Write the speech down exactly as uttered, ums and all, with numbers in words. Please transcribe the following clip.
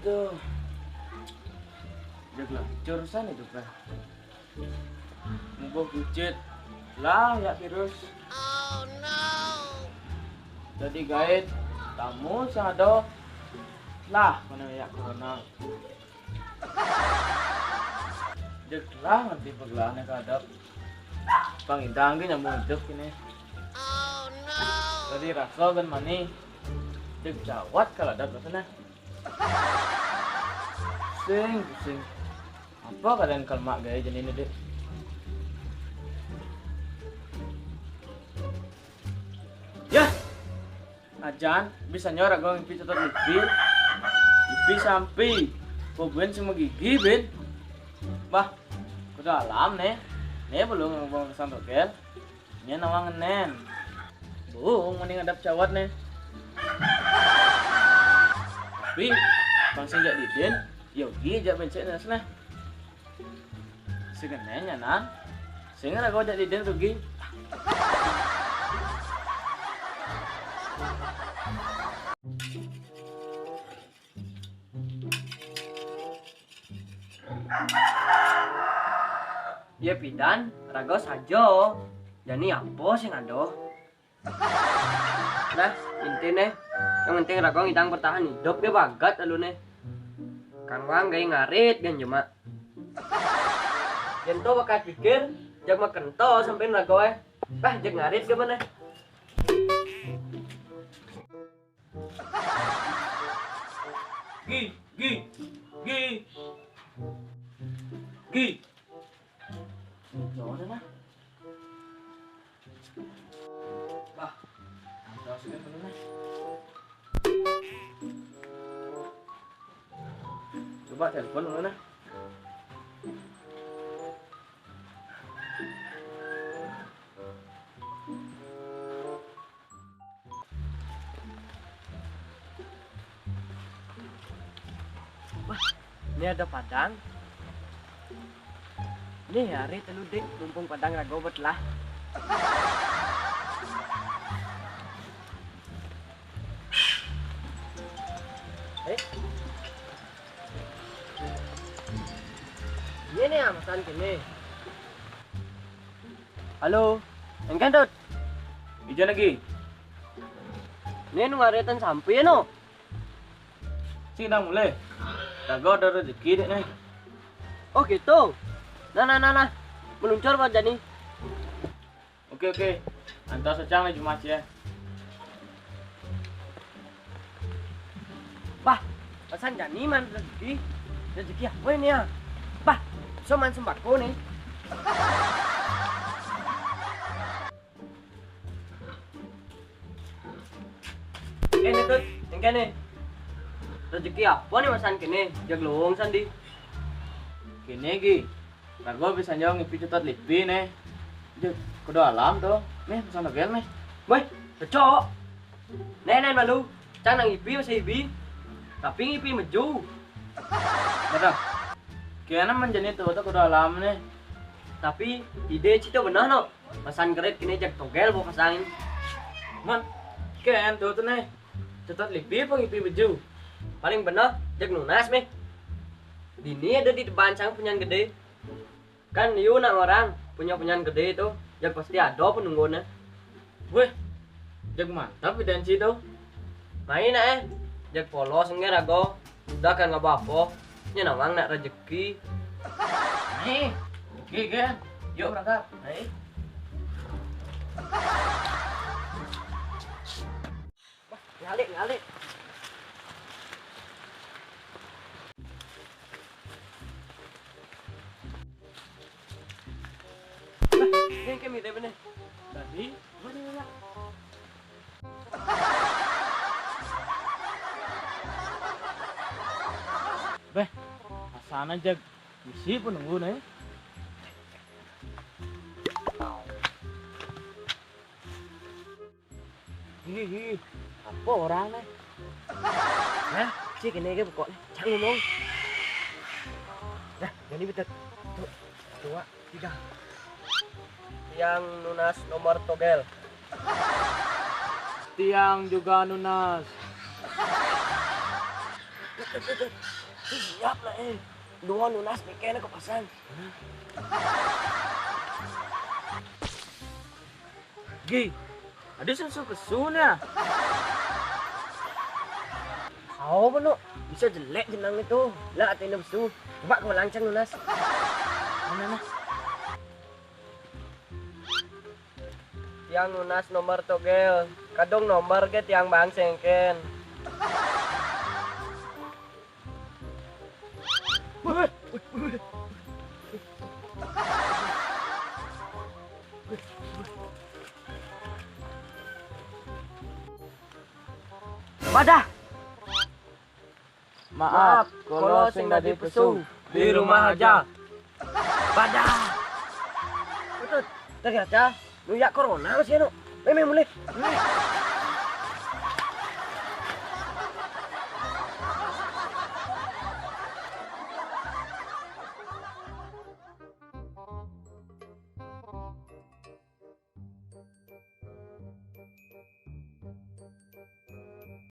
Tuh. Jek lah, jurusan itu kan. Mubuh bucit lah ya virus. Jadi gaet tamu sing ada lah mana ya corona. Jek lah ngerti pegelahannya kadap. Pang Indang ge nyambung hidup kini. Jadi rasa kan mani. Jek jawat kalau ada rasanya. Pusing, pusing. Apa keadaan kelemak gaya jenis ini, Dek? Ya, ajan bisa nyora gua ngipi tetap ngipi. Ngipi sampai. Kok buen semua gigi, Ben? Bah, kuda alam nih. Nih belum ngomong kesan togel. Nya nawang ngenen. Bung mending adap cawat nih. Tapi bang sing jak didin, yogi jak bencet nas nah. Sing ngenen nya nan. Sing ada gua jak didin rugi. Ya pidan, raga saja. Jani apa sing ada? Nah, intinya, yang penting raga ngidang bertahan hidup ge bagat lalu nih. Kang Wang gaya ngarit gan jema. Yen to bakat pikir, jak makan to sampein raga eh. Bah, jak ngarit ge mana? Gi, gi, gi. Gi. Mana nah? Bah, masukin dulu nah. Coba telepon dulu nah. Wah, ini ada padang. Nih hari telu dik, mumpung padang raga bet lah. Eh, ini nih amasan kini. Halo, engken Dut. Ijo lagi. Nih nu ngaretan sampai ya no. Sing dang mulai. Raga ada rezeki dek nih. Oh gitu. Nah nah nah nah. Meluncur kok jani. Oke oke. Antar secang nih Jumat ya. Bah, pesan jani man rezeki. Rezeki apa ini ya? Bah, so man sembako nih. Kene Tut, yang kene. Rezeki apa nih masan kene? Jag luwung sandi. Kene gi. Raga bisa nyong ngipi cetot lipi nih. Jek, kuda alam tuh. Nih, masan togel nih. Weh, cocok. Nih, nih, malu. Cang nang ipi masih ibi. Tapi ngipi meju. Ada. Kena menjadi tuh, tuh kuda alam nih. Tapi ide cito benar no. Pesan kerit kini jak togel bawa pasangin. Man, ken tuh tuh nih. Cetot lipi apa ngipi baju? Paling bener jak nunas meh. Dini ada di depan sang punyan gede. Kan yu nak orang punya punyan gede itu, jak pasti ada penunggunya. Weh, jak mantap dan situ. Main eh, jak polos enggak rago. Udah kan nggak apa-apa. Nya nawang nak rezeki. Nih, oke kan? Yuk berangkat. Nih. Wah, ngalik, ngalik. Nah, ini kami deh bener. Tadi, mana ya? Beh, asana jag bisi penunggu nih. Ih, ih, apa orang nih? Nah, cik ini aja pokoknya. Cang ngomong. Nah, jadi betul. Tuh, dua, tiga. Tiang nunas nomor togel. Tiang juga nunas. Siap lah, eh. Dua nunas mikirnya ke pasang. Gi, ada susu kesun ya? Kau benar bisa jelek jenang itu. Lah, ati ini besu. Coba kau lancang nunas. Mana nah? Tiang nunas nomor togel. Kadung nomor ke tiang bang sengken. Padah. Maaf, kalau sing dadi pesu di rumah aja. Padah. Betul. Ternyata nuyak corona masih anu. Memang mulai.